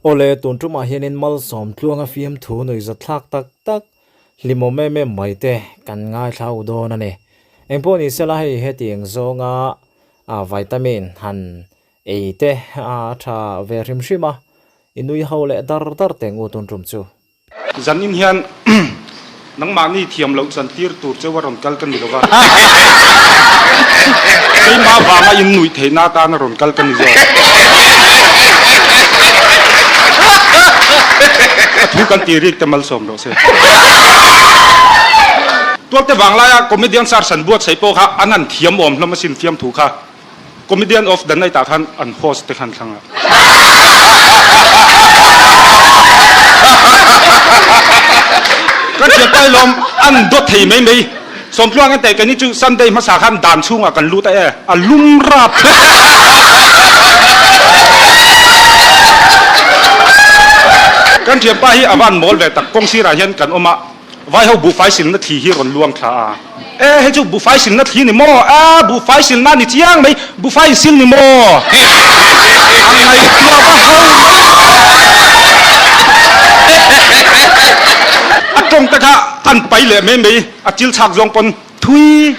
Awle, tun tumah hianin Malsawm tluanga fiamthu nuihzatthlak tak tak, hlimawm em em mai te kan ngaithla u dawn a ni. Engpawh ni sela hei hetiang zawnga vitamin han ei te a tha ve hrim hrim a, i nui ho leh dar dar teng u tun tum chu. Zanin hian nangmahni thiam loh chantir tur cheu a rawn kal ka ni lo va, keimah vanga in nuih theihna atan a rawn kal ka ni zawk. A thu kan tih rik te malsawm rawh se. Tualte vanglaia comedian sar san buatsaih pawh kha an han thiam awm hlawm asin fiamthu kha. Comedian of the night ah khan an host te khan thlang a. Kan hriat pai lawm an dawt thei mai mai. Sawmtluang en teh keini chu Sunday hmasa khan dan chhungah kan lut a e, a lum rap. Kan thianpa hi a van mawl ve tak, kawng sirah hian kan awm a, Vaiho buhfai silna thli hi rawn luang thla a. E, hei chu buhfai silna thli ni maw? A, buhfai silna ni chiang mai, buhfai in sil ni maw? A ngaihtuah va ho mai. A tawng te kha an pai leh mai mai, a chil chhak zawng pawn thui.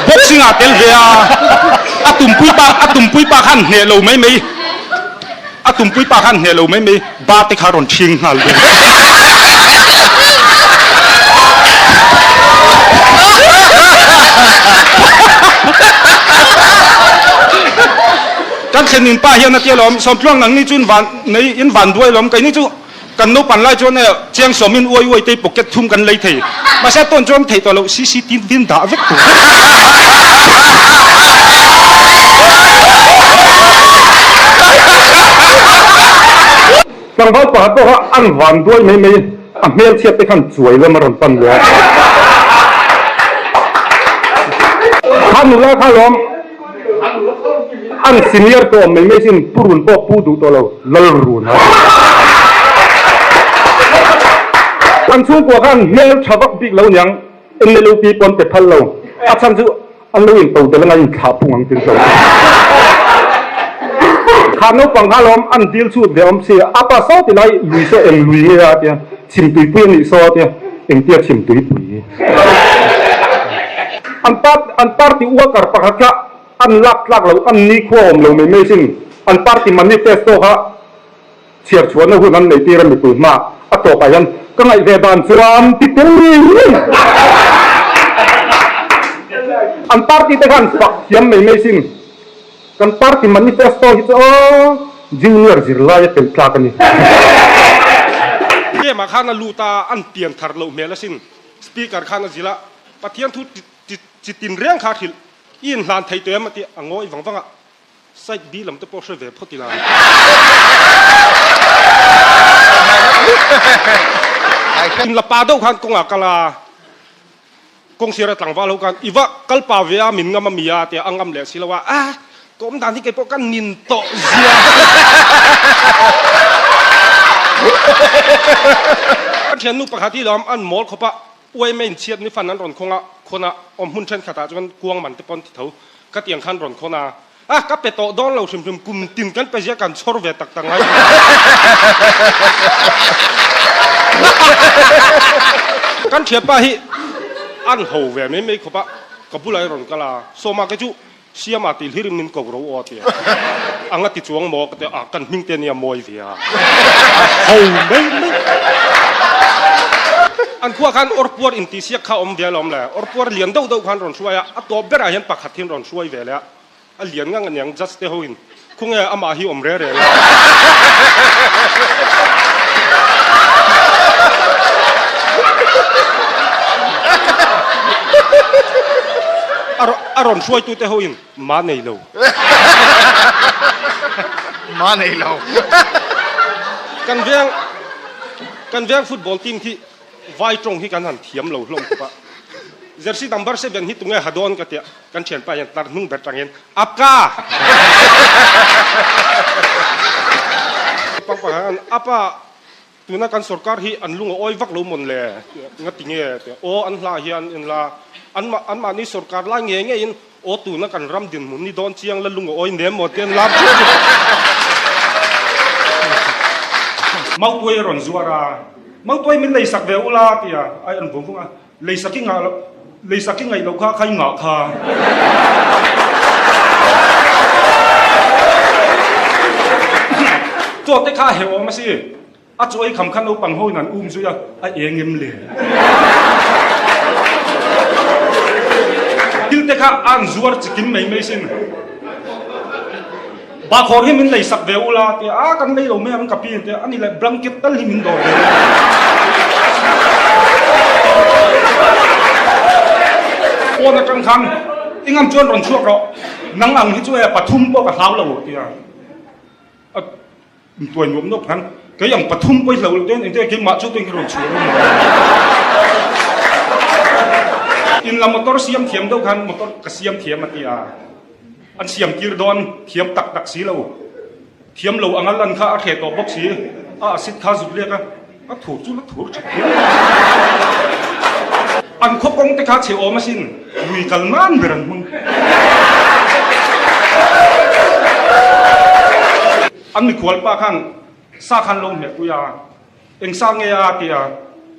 Boxing ah tel ve a, a tumpui pa a tumpui pa khan hneh lo mai mai, a tumpui pa khan hneh lo mai mai, ba te kha rawn ṭhing nghal ve. Kan thlen in pa hian a ti alawm, Sawmtluang nangni chu in van nei in van duai alawm, keini chu kan naupan lai chuan e chiang sawmin uai uai te pocket thum kan lei thei, mahse tawn chuan theih tawh loh CCTV in dah vek tur. Tlangval pakhat pawh kha an van duai mai mai, a hmelchhiat te khan chuai lam a rawn pan leh a. Kha nula kha alawm. An senior tawh awm mai mai sin pu run pawh pu duh tawh lo lal run a. An chhungkua khan hmel tha vak bik lo niang NLUP pawn pe phal lo a chhan chu an lo in to tel anga in thlah phung ang tin hlo. Kha naupang kha lawm an dil chhut ve awm si a pa saw ti lai lui saw eng lui nge a tia chhim tuipui a nih saw a tia engtia chhim tuipui. An an party worker pakhat kha an lak tlak lo, an nikhua awm lo mai mai sin. An party manifesto kha chhiar chhuahna hun an nei tir a mipui hma a tawpah hian ka ngaih ve dan chuan ti tel ngei ngei. An party te khan fak thiam mai mai sin. Kan party manifesto hi chu aw junior zirlai a tel tlak a ni. Game ah khan a lut a, an pian thar loh hmel asin. Speaker khan a zilh a, Pathian thu chi tin reng kha hrilh i inhlan thei tawh em a ti a ngawi vang vang a, side B lam te pawh hre ve phawt ila. In la pa deuh khan kawngah kal a, kawng sira tlangval ho khan i va kal pa ve a min ngam a mi a tia a ngam leh si lo a, a ka awm dan hi kei pawh ka nin tawh zia. Kan thiannu pakhat hi lawm an mawl khawp a, uaima inchhiat ni fan an rawn khawng a, khawn a, awm hmun thenkhatah chuan kuang man te pawn ti tho ka tiang khan rawn khawn a, a ka pe tawh dawn lo hrim hrim kum tin kan pe zia kan chhawr ve tak tak ngai kan thianpa hi an ho ve mai mai khawp a, ka bulah i rawn kal a, Sawma kei chu Siama tih hlir in min ko ro aw tia anga ti chuang maw ka ti a, kan hming te nia mawi ve a, ho mai mai. An khua khan awrpuar intihsiak kha awm ve alawm le, awrpuar lian deuh deuh khan rawn hruai a, a tawp berah hian pakhat hian rawn hruai ve leh a, a lian ngang aniang judge te ho in khawnge amah hi awm re reng a. A rawn hruaitute ho in ma nei lo. Ma nei lo. Kan veng kan veng football team khi vai tawng hi kan han thiam lo hlawm khawp a. Jersey number 7 hi tunge ha dawn ka tia kan thianpa hian tlar hnung ber tangin Apka! Pang pang hian apa. Tuna kan sorkar hi an lung a awi vak lo mawn le? Nga ti nge? Aw an hla hian in la anmahni sorkar lai nge nge in aw tuna kan ram dinhmun ni dawn chiang la lung a awi nem maw tian lar chiah chiah. Mautuai a rawn zuar a, Mautuai min lei sak ve ula tia ai an vung vung a, lei sak i ngah loh lei sak i ngaih loh kha kha i ngah kha. Chaw te kha a heuh awm a si. A chaw ei kham kha naupang ho in an um zui a, a eng em le? Thil te kha a an zuar chikim mai mai sin. Bahkhawr hi min lei sak ve ula tia, a kan lei lo mai ang ka pi tia, ani leh blanket tal hi min dawr ve ula. Pawn atang khan i ngam chuan rawn chhuak rawh, nang ang hi chu e pathum pawh ka hlau lo tia. A Intuai nuam nawk khan kei ang pathum pawh i hlo loh dawn engtin keimah chu tuin ka rawn chhuah dawn maw? In la motor siam thiam deuh khan motor ka siam thiam a ti a, an siam tir dawn thiam tak tak si lo, thiam lo anga lan kha a hreh tawh bawk si, a acid kha zut lek a, a thur chu la thur tha phian. An khaw kawng te kha chhe awm asin, lui kal nan ber an hmang. An mikhual pa khan sa khan lo hmeh pui a, eng sa nge a tia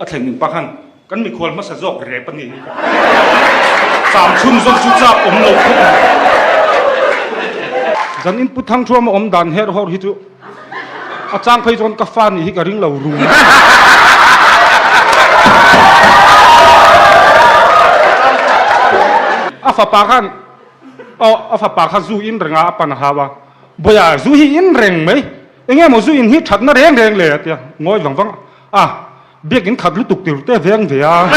a thlen min pa khan kan mikhual hmasa zawk rep a ni. Cham chhun zawk chu chak awm lo khawp mai. Zan in Pu Thangthuama awm dan her hawr hi chu a chang phei chuan ka fa nih hi ka ring lo rum. A fapa khan aw a fapa kha zu in reng a a pan a hau a. Bawia zu hi in reng mai, eng emaw zu in hi thatna reng reng le a ti a, ngawi vang vang a, biakin khat lutuk tur te veng ve a.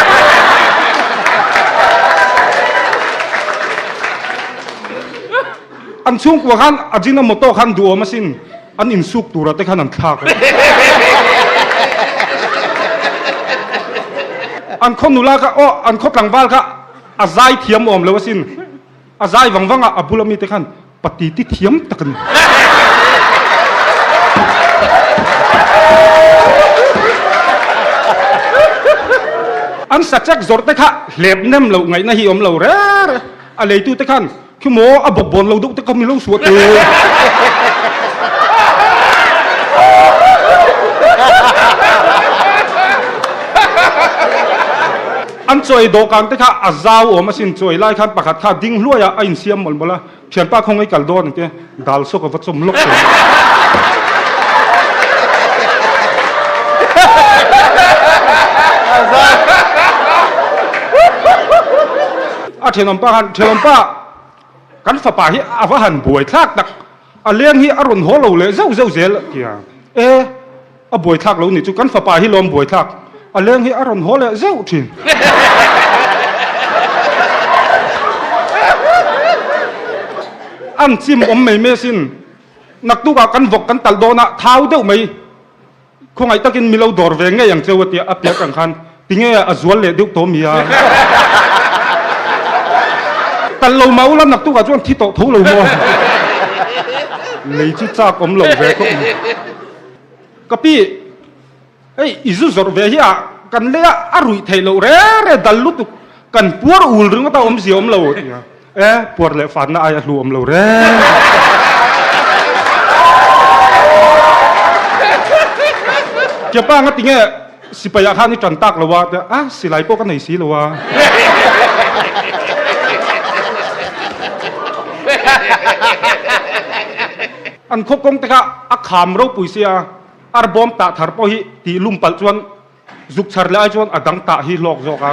An chhungkua khan Ajinomoto khan duhawm asin an insuk tura te khan an thlak a. An khaw nula kha aw an khaw tlangval kha a zai thiam awm lo asin, a zai vang vang a, a bula mite khan Pati ti thiam tak a ni. An sachek zawrh te kha hlep nem loh ngaihna hi awm lo re re. A leitu te khan khi maw a bawk bawn lo deuh te kha mi lo suah te. An chawi dawhkan te kha a zau awm asin chawi lai khan pakhat kha ding hluai a a insiam mawlh mawlh a. Thianpa khawngaih kal dawn ang te, dal saw ka va chawm lawk tawh. A thenawmpa khan, Thenawmpa, kan fapa hi a va han buai thlak tak, a leng hi a rawn haw lo leh zauh zauh zel a ti a. E, a buai thlak lo nih chu, kan fapa hi lawm buai thlak, a leng hi a rawn haw leh zeuh thin. An chim awm mai mai asin, naktukah kan vawk kan talh dawn a, thau deuh mai, khawngaih takin mi lo dawr ve ngei ang cheu a tia, a piak ang khan tinge a zual leh deuh tawh mi a. Talh lo mah ula naktukah chuan thi tawh tho lo maw? Lei chu chak awm lo ve khawp mai. Ka pi, hei i zu zawrh ve hi a kan lei a, a ruih theih loh re re dal lutuk, kan puar ul ringawt a awmzia awm lo ti a, e puar leh fanna ai a hlu awm lo re. Kiapa nga tinge sipai ah khan i tan tak lo a, a silai pawh ka nei si lo a. An khaw kawng te kha a kham ropui sia, ar bawm tah thar pawh hi tih lum palh chuan zuk chhar leh ai chuan a dang tah hi hlawk zawk a.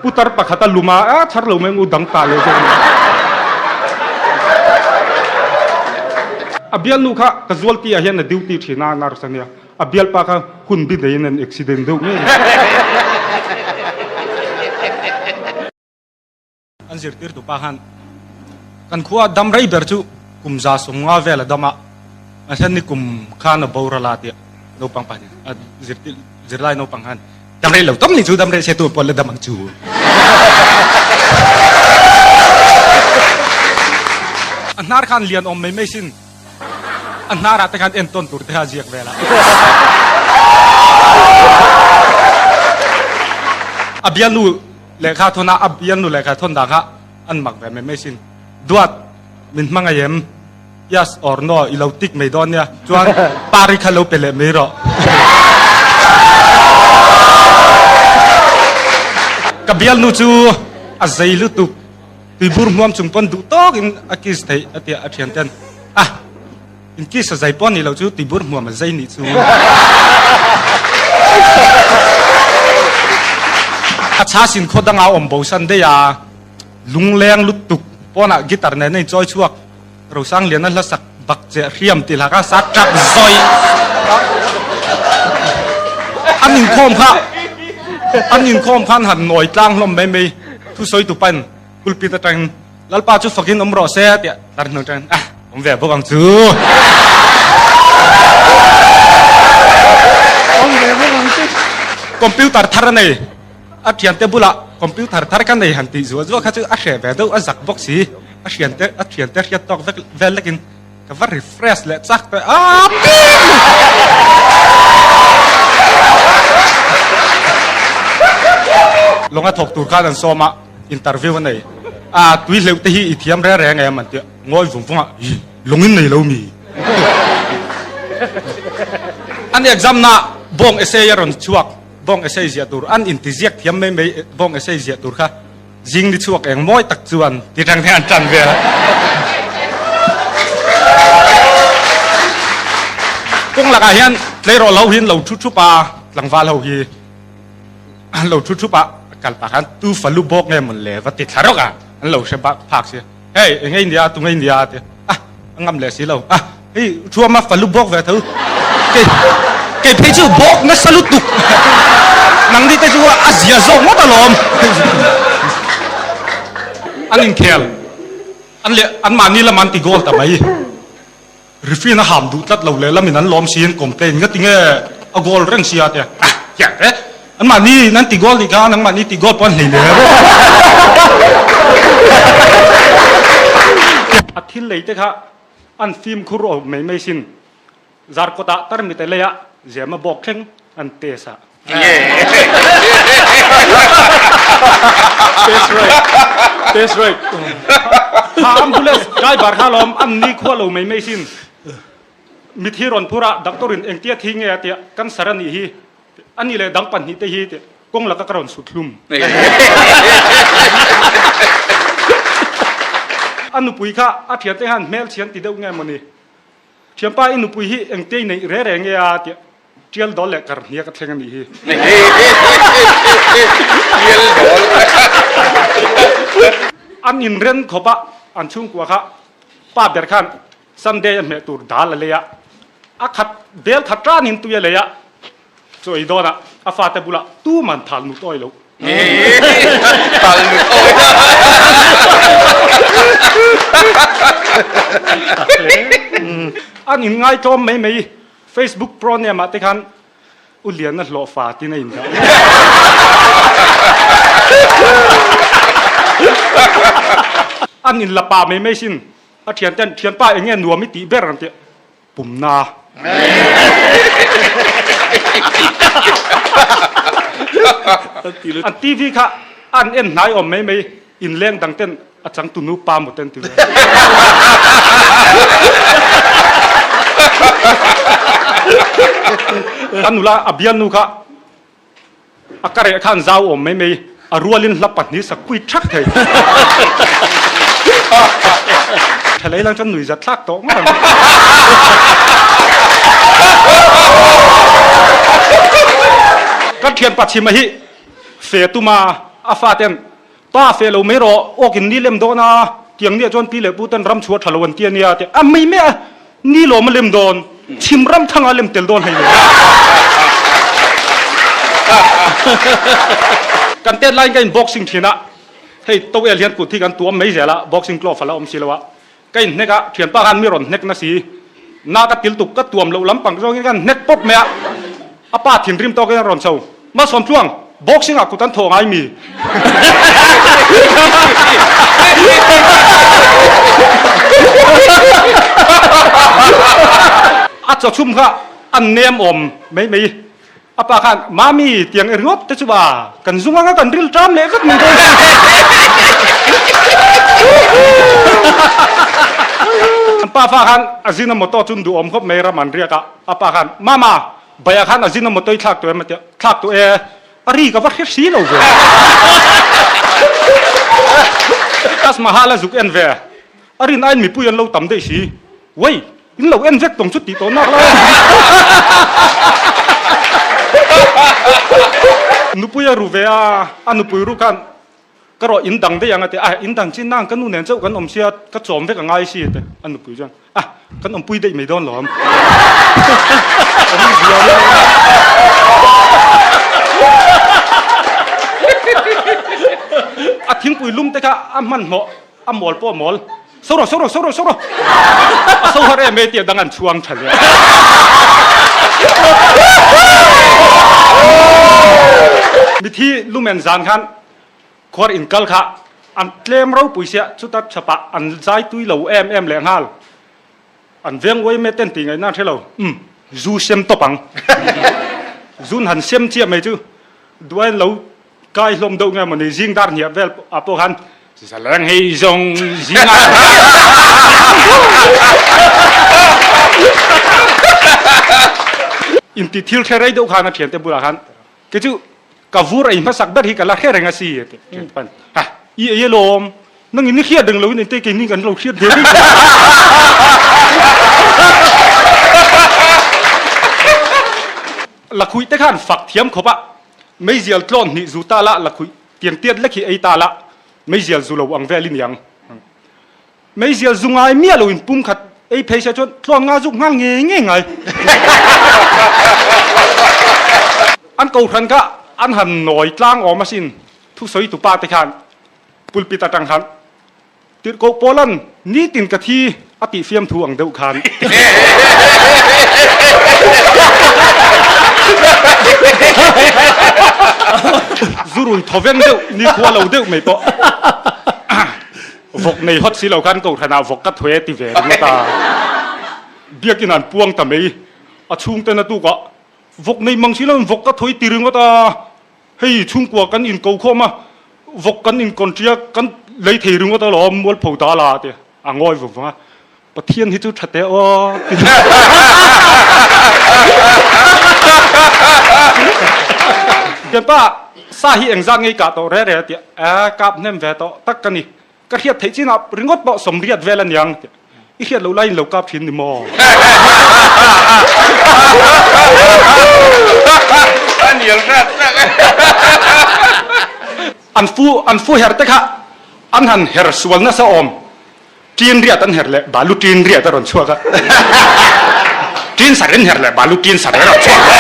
Putar pakhat a lum a, a chhar lo mai ngu dang tah leh zawk mai. A bialnu kha ka zualti ah hian a duty thin a, nurse a nia. A bialpa kha hun bi neiin an accident deuh ngei. An zirtirtu pa khan kan khua dam rei ber chu kum za sawmnga vel a dam a, a hlan ni kum khan a boral a tia naupang pa hian a zirtir zirlai naupang khan dam rei lo tam ni chu dam rei se tur pawh la dam ang chu. A hnar khan lian awm mai mai sin a hnarah te khan entawn tur te kha a ziak vel a. A bialnu lehkha thawn a, a bialnu lehkha thawn dan kha an mak ve mai mai sin. Duat, min hmangaih em? Yes or no i lo tik mai dawn nia. Chuan pari kha lo pe leh mai rawh. Ka bialnu chu a zei lutuk. Tuibur hmuam chung pawn duh tawkin a kiss theih a tia a thian ten. Ah! In kiss a zai pawh ni lo chu tuibur hmuam a zai nih chu. A chhasin khaw danga awm bo san daih a, lungleng lutuk pawnah guitar nen a inchawi chhuak. Rosangliana hla sak bak che hriam ti hlak a sa tap zawih. An inkhawm kha an inkhawm khan han nawi tlang hlawm mai mai thusawi tu pain pulpit atangin Lalpa chu fakin awm rawh se tiah tar hnu atangin ah awm ve bawk ang chu. Awm ve bawk ang chu. Computer thar a nei. A thiante bulah computer thar ka nei han tih zuah zuah kha chu a hreh ve deuh a zak bawk si. A thiante a thiante hriat tawk vek vel lekin ka va refresh leh chak tawh a pim! Lawnga thawk tur khan an sawm a, interview a nei. A tui hleuh te hi i thiam reng reng em an ti a, ngawi vung vung a, ih lawngin nei lo mi? An exam na bawng essay a rawn chhuak. Bawng essay ziah tur an intiziak thiam mai mai bawng essay ziah tur kha zing ni chhuak eng mawi tak chuan ti reng hian an tan vel a. Kawng lakah hian tleirawl ho hi an lo thu thup a, tlangval ho hi an lo thu thup a, kal pah khan tu falu bawk nge mawn le va ti thla rawk a, an lo hre bak phak si. Hei eng nge nia tu nge nia a ti a, a ngam leh si lo a. Hei thuama falu bawk ve tho. Kei kei phei chu bawk nasa lutuk. Nang ni te chu a zia zawk ngawt alawm. An inkhel an leh an mahni lam an ti goal ta mai. Referee a ham duh tlat lo leh lamin an lawm siin complain nga tinge a goal reng sia te. Ah hian te an mahni an ti goal nih kha nangmahni ti goal pawh an hlei leh. A thil lei te kha An fimkhur awm mai mai sin. Zarkawtah tarmite leiah zema bawk thleng an test a. Test right. Test right. Kha ambulance driver kha lawm an ni khua lo mai mai sin. Mithi rawn phur a doctor in engtia thi nge a tia cancer a nih hi a nih leh dang pahnih te hi tih kawng laka ka rawn sut hlum. A nupui kha a thiante khan hmel chhian ti deuh nge mawni? Thianpa i nupui hi engte i neih re re nge a tih tial dawl leh kar hniak a thleng a nih hi. Tial dawl. An inren khawp a, an chhungkua kha pa ber khan Sunday a hmeh tur dal a lei a, a khat bel khat tanin tui a lei a, Chaw ei dawnah a fate bulah tuman thal nut awi lo. Thal nut awi. An inngaitawm mai mai Facebook pro name ah te khan U Liana hlawhfa tin a indah. An inla pah mai mai sin a thianten thianpa eng nge nuam i tih ber ang tih Pumna. An TV kha an en hnai awm mai mai inleng dang ten a changtu nu pa maw ten ti ve. A nula a bialnu kha A ka reh khan zau awm mai mai, a rualin hla pahnih sak pui thak thei. Thalei lang chuan nuihzat thlak tawh ngawt ang. Ka thianpa chhima hi fe tuma a faten pa fe lo mai rawh awkin ni lem dawn a, tiang nia chuan pi leh pu ten ram chhuah tha lo an ti a nia tih a mai mai a, Ni lawm a lem dawn, chhim ram thang a lem tel dawn hei lo. Kan tet laiin ka in boxing thin a, hei towel hian kut hi kan tuam mai zel a, boxing glove a la awm si lo a, ka in hnek a, thianpa khan mi rawn hnek na si, na ka til tuk ka tuam loh lampang zawngin ka hnek pawp mai a, a pa thinrim tawkin a rawn chho, Malsawm Tluang, boxing ah kut an thawh ngai mi? A chawchhum kha an nem awm mai mai. A pa khan, Mami, tiang i ringawt te chu ba, kan zung anga kan ril ṭam leh vek mai dawn. An pa fa khan a zin a motor chu an duhawm khawp mai ram an riak a, a pa khan, Mama, Baiah khan a zin a motor i thlak tawh em a ti a, thlak tawh e, a ri ka va hre si lo ve. Taj Mahal a zuk en ve, a rin aiin mipui an lo tam daih si, Wei, in lo en vek tawng chu tih tawh nak lai a. Nupui a ru ve a, a nupui ru khan ka rawh in dang daih ang a ti a, in dang chin nang ka nu nen chauh kan awm sia, ka chawm vek a ngai si a ti a nupui chuan a, kan awmpui daih mai dawn lawm. A thingpui lum te kha a hmanhmawh A mawl pawh a mawl. So rawh, so rawh, so rawh, so rawh. A so har em e tih a dang an chhuang tha hle. Mithi lumen zan khan khuar inkal kha an tlem ropui sia chuta chhapah an zai tui lo em em leh nghal. An veng uai me ten tih ngaihna an hre lo. Umm, zu sem tawp ang. Zun han sem chiah mai chu duai lo kai hlawm deuh nge mawni zing dar hniah vel ah pawh khan zaleng hei zawng zing ah inti thil hre rei deuh khan a thiante bulah khan kei chu ka vur ei hmasak ber hi ka la hre reng a si a ti thiante pan ha i ei alawm nang in i hriat reng lo in engte keini kan lo hriat ve reng Lakhuih te khan fak thiam khawp a, meizial tlawn hnih zu ta la, lakhuih tiang tiat lek hi ei ta la, meizial zu lo ang vel i niang. Meizial zu ngai miah lo in pum khat ei phei se chuan tlawn nga zuk nghal ngei ngei ngai. An kohhran kha an han nawi tlang awm asin, thusawi tupa te khan pulpit atang khan Tirhkoh Paulan nitin ka thi a tih fiamthu ang deuh khan. Zurui thawveng deuh, nikhua lo deuh mai pawh vawk nei hawt si lo khan kohhranah vawk ka thuai a ti ve ringawt a. Biakin an puang ta mai. A chhungten a tukah vawk nei mang si loin vawk ka thuai ti ringawt a. Hei chhungkua kan inko khawm a, vawk kan inkawnṭia kan lei thei ringawt alawm mualpho ta la ti a ngawi vung vung a, Pathian hi chu ṭha teh aw ti Thianpa sa hi engzat ngei kah tawh re re a ti a, kap hnem ve tawh tak ka ni, ka hriat theih chinah ringawt pawh sawmriat vel a niang ti I hriat loh laiin lo kap thin ni maw? A nial hrat hrat e. An fu an fu her te kha an han her sual nasa awm. Ṭin riat an her leh balu ṭin riat a rawn chhuak a. Ṭin sar in her leh balu ṭin sar a rawn chhuak a.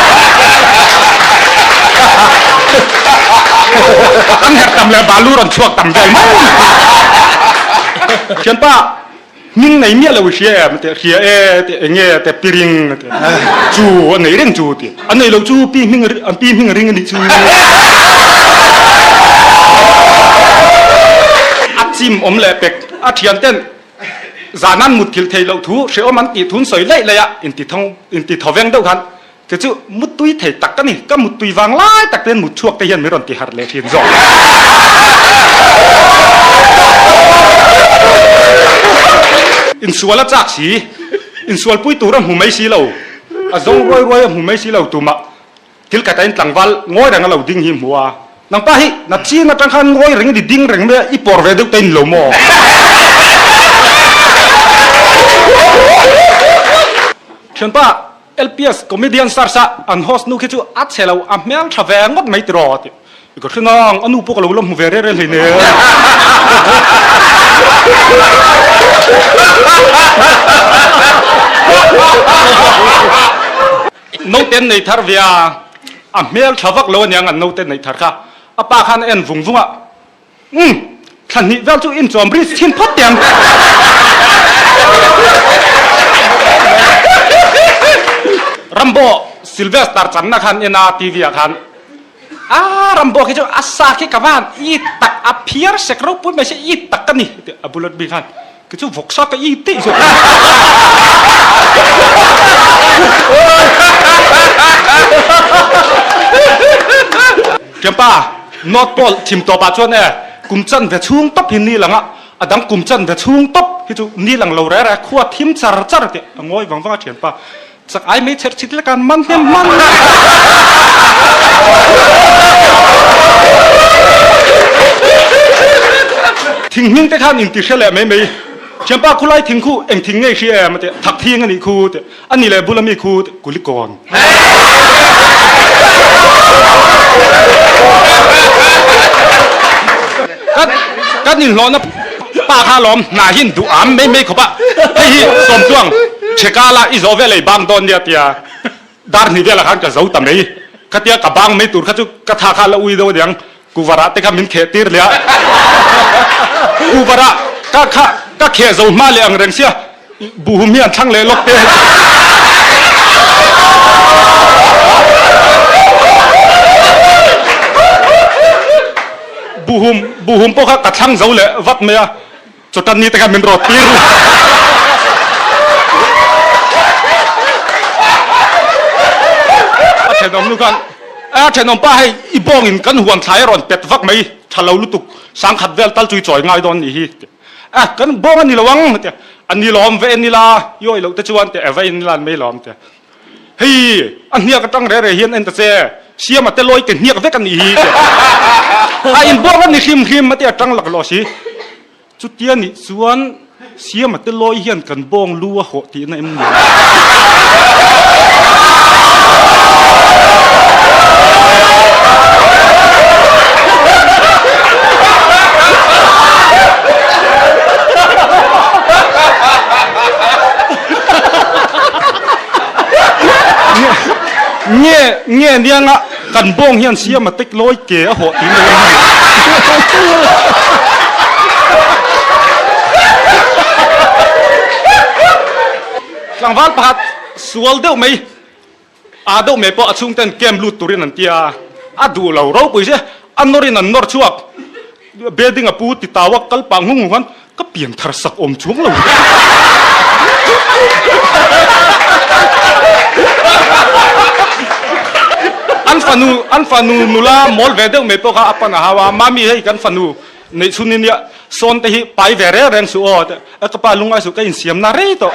An her tam leh balu rawn chhuak tam vel mai. Thianpa Hming nei miah lo i hria em? Teh hria e, teh eng nge? Teh piring, teh chu a nei reng chu ti. A nei lo chu pi hming an pi hming a ring a nih chu. A chim awm leh pek a thian ten zan an mutthilh theih loh thu hrehawm an tih thun sawi laih laih a inti thawng inti thawveng deuh khan Kei chu muttui thei tak ka ni, ka muttui vang lai tak ten mut chhuak te hian min rawn ti harh leh thin zawk. Insual a chak si, insualpui tur a hmu mai si lo, a zawng ruai ruai a hmu mai si lo tumah thil khat a in tlangval ngawi reng a lo ding hi hmu a, nangpa hi na chin atang khan ngawi reng i ni ding reng mai a, i pawr ve deuh te in lo maw? Thianpa. LPS comedian stars a an host nu khi chu a chhe lo, a hmel tha ve ngawt mai tiraw a ti. Ka hre nang, a nu pawh ka lo la hmu ve reh reh hleinem. Naute an nei thar ve a, a hmel tha vak lo aniang an naute neih thar kha. A pa khan a en vung vung a, Umm, thla hnih vel chu inchawm bridge thin phawt teh ang. Rambo Sylvester channa khan en a TV ah khan a Rambo khi chu a sa khi ka van i tak a phiar sek ropui mai se i tak ka ni tih a bullet bi khan. Kei chu vawksa ka i daih zawk. Thianpa, North Pole thim tawpah chuan e, kum chan ve chhung tawp hi ni lang a, a dang kum chan ve chhung tawp hi chu ni lang lo reh reh, khua thim char char tih a ngawi vang vang a thianpa. Chak ai mei chherh chhit lek an man hnem hman. Thing hming te khan inti hre leh mai mai. Thianpa khulai thing khu eng thing ngei hria em a ti. Thak thing a nih khu ti. A ni leh bula mi khu ti. Kulikawn. Kan kan inhlawhna pa kha lawm hna hi in duh am mai mai khawp a. Hei hi Sawmtluang Chhekala i zawh vel ei bang dawn nia tia dar hnih velah khan ka zo ta mai. Khatia ka bang mai tur kha chu ka tha kha la ui deuh aniang Kuvarah te kha min kheh tir leh a. Kuvarah ka kha ka kheh zo hma leh ang reng sia buhum hi an thlang leh lawk te. Buhum buhum pawh kha ka thlang zo leh vat mai a. Chawtan ni te kha min rawt tir. A thenawm nu khan, A thenawm pa hei i bawng in kan huan thlai a rawn pet vak mai, tha lo lutuk, sangkhat vel tal chu i chawi ngai dawn nih hi. A kan bawng a ni lo ang tia, a ni lawm ve en ila, i awih loh te chuan tia, e va en ila an mai lawm tia. Hei a hniak atang reh reh hian en ta che, Siama te lawi ke hniak vek a nih hi tia. A inbawng a ni hrim hrim a tia tang laklawh si. Chutia nih chuan Siama te lawi hian kan bawng lu a hawh tihna em ni? Nge nge nianga kan bawng hian Siama te lawi ke a hawh tihna em ni? Tlangval pakhat sual deuh mai a deuh mai pawh a chhungten camp lut turin an tia a duh lo ropui che a nawrin an nawr chhuak building a pu ti tau a kal pah ngung ngung khan ka pian thar sak awm chuang lo an fanu an fanu nula mawl ve deuh mai pawh kha a pan a hau a mami hei kan fanu Neih chhun in nia sawn te hi pai ve reng reng suh aw a ka pa lungai suh ka insiam na rei tawh.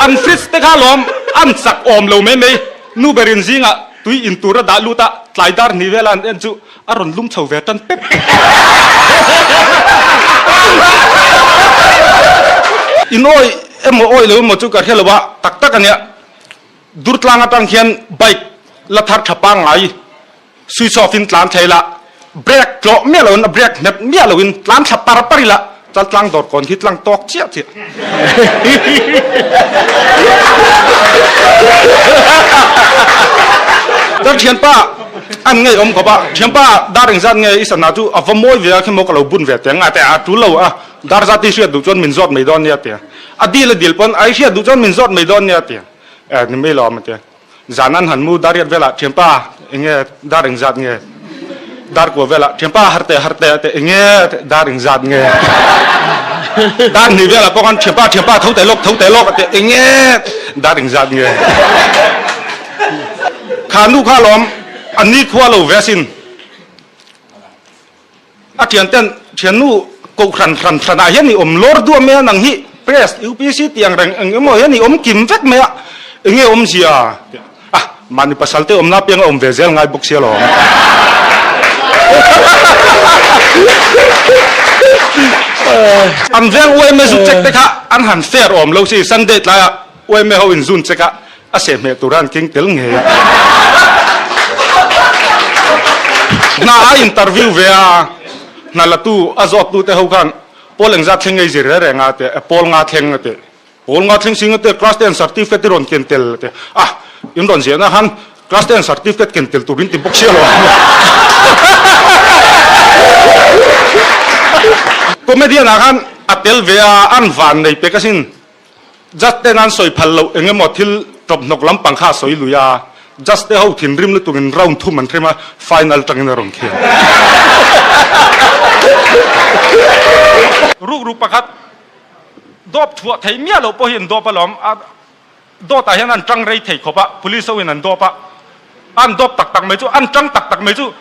An fridge te kha lawm an chak awm lo mai mai nu berin zingah tui in tur a dah lut a tlai dar hnih vela an en chu a rawn lum chho ve tan pep. In awi emaw awi lo emaw chu ka hre lo a tak tak a nia. Durtlang atang hian bike la thar tha pangngai switch off in tlan thei la, brake tlawh miah loin a brake nghet miah loin tlan thla par par ila chaltlang dawr kawn khi tlang tawk chiah chiah. Chuan thianpa an ngei awm khawp a, thianpa dar engzat nge i sana chu a va mawi ve a khi maw ka lo bun ve teng a tia a tul lo a, dar zat i hriat duh chuan min zawt mai dawn nia tia. A dil a dil pawn a i hriat duh chuan min zawt mai dawn nia tia. Eh ni mai lawm a tia. Zan an han mu dar riat velah thianpa enge dar engzat nge? Dar kua velah thianpa har teh har teh a tia enge dar engzat nge? Dar hnih velah pawh khan thianpa thianpa tho teh lawk tho teh lawk a tia enge dar engzat nge? Kha nu kha lawm a nikhua lo ve asin. A thianten, Thiannu, kohhran hran hranah hian i awm lawr duah mai a, nang hi Press, UPC tih ang reng eng emaw hian i awm kim vek mai a, eng nge awmzia? A, mahni pasal te awmna apiang a awm ve zel ngai bawk sia lawm. An veng UMA zu check te kha an han fair awm lo si, Sunday tlaiah UMA ho in zun check a, A sehhmeh tura an keng tel ngei a. Hna a interview ve a, hna latu a zawttu te ho khan pawl engzat thleng ngei zir reng reng a ti a, pawl nga thleng a ti. Pawl nga thleng sing a ti a, class ten certificate i rawn ken tel a ti a, in rawn ziahna khan class ten certificate ken tel tur in ti bawk sia lo. Comedian ah khan a tel ve a, an van nei pek asin. Judge ten an sawi phal loh eng emaw thil tawphnawk lampang kha a sawi lui a, Judge te ho thinrim lutuk in round thum an hrem a, final tangin a rawn khel. Ruk ruk pakhat dawp chhuah thei miah loh pawh hi an dawp alawm. A dawtah hian an tang rei thei khawp a, police ho in an dawp a, an dawp tak tak mai chu, an tang tak tak mai chu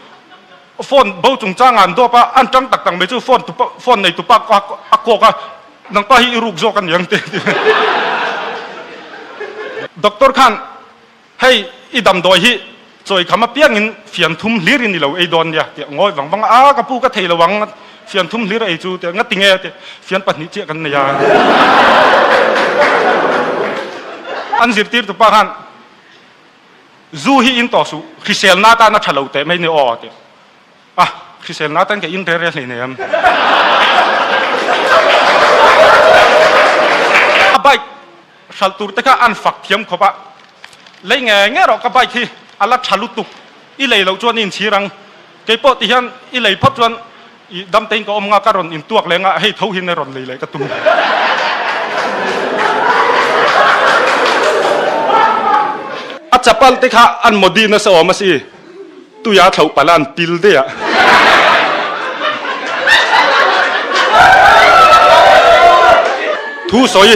phone bo chungchangah an dawp a, an tang tak tak mai chu phone tupa phone nei tupa a kawk a, nangpa hi i ruk zawk a niang te a ti. Doctor khan Hei, i damdawi hi chawi kham apiangin fian thum hlir in i lo ei dawn nia tih a ngawi vang vang a, a ka pu ka thei lo ang, fian thum hlir a ei chu tih a ngati nge tih fian pahnih chiah kan nei a. An zirtir tupa khan zu hi in tawh suh, hriselna atan a tha lo teh mai ni aw tih a, hriselna atan ka in rel rel hlei nei am. A bike Hralh tur te kha an fak thiam khawp a, lei nge nge rawh ka bike hi a la tha lutuk, i lei loh chuan i inchhir ang, keipawh ti hian i lei phawt chuan i damtein ka awm nga ka rawn intuak leng a, hei tho hin a rawn lei leh ka tum. A chapal te kha an modi nasa awm a si, tuia thloh palh a an pil daih a. Thu sawi,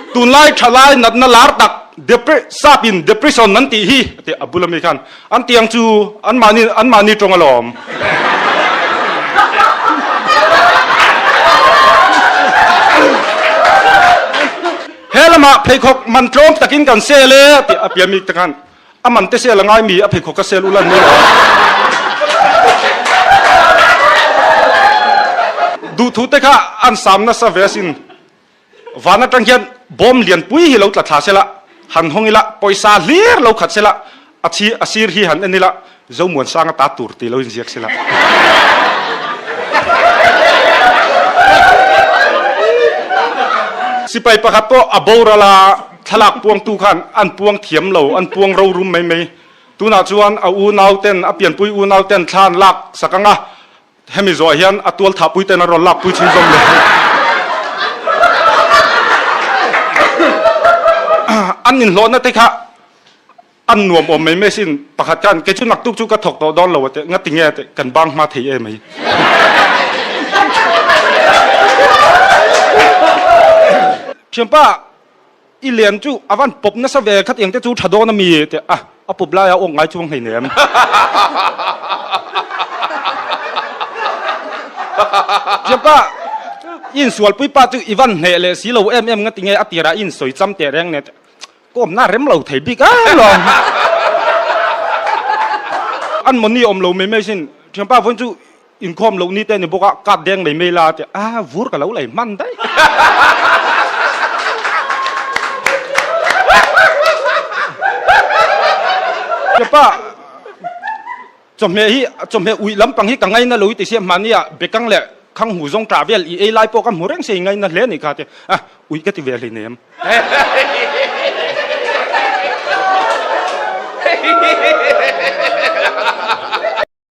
Tunlai thalai natna lar tak sap in depression an tih hi a ti a bula mi khan an tiang chu anmahni anmahni tawng alawm. He lamah pheikhawk man tlawm takin kan sel e a ti a pian mi te khan A man te sel a ngai mi, a pheikhawk ka sel ulan mai lo. Duhthu te kha an sam nasa ve asin. Van atang hian bawm lianpui hi lo tla thla sela, han hawng ila, pawisa hlir lo khat sela, a chhi a sir hi han en ila, Zomuansanga ta tur tih lo inziak sela. Sipai pakhat pawh a boral a. Thlalak puangtu khan an puang thiam lo, an puang rorum mai mai. Tunah chuan a unau ten, a pianpui unau ten thla an lak sak ang a, hemi zawh hian a tual thahpui ten an rawn lakpui chhunzawm leh. An inhlawhna te kha an nuam awm mai mai sin, pakhat khan kei chu naktuk chu ka thawk tawh dawn lo a teh, ngati nge teh kan bang hma thei em ai. Thianpa i lian chu a van pawp nasa ve khat eng te chu tha dawn a mi teh a, a pawp laia awk ngai chuang hleinem. Thianpa i insualpui pa chu i van hneh leh si lo em em ngati nge a tirah i insawi cham teh reng nen teh. Kawmna rem lo thei bik a lawm. An mawni awm lo mai mai sin. Thianpa vawiin chu inkhawm loh ni te ni bawk a, card deng mai mai la a ti a, vur ka lo lei hman daih. Thianpa chawhmeh hi chawhmeh uih lampang hi ka ngaina lo i ti sia hmahni ah bekang leh khang hu zawng tah vel i ei lai pawh ka hmu reng se i ngaina hle a nih kha a ti a, uih ka ti ve hleinem.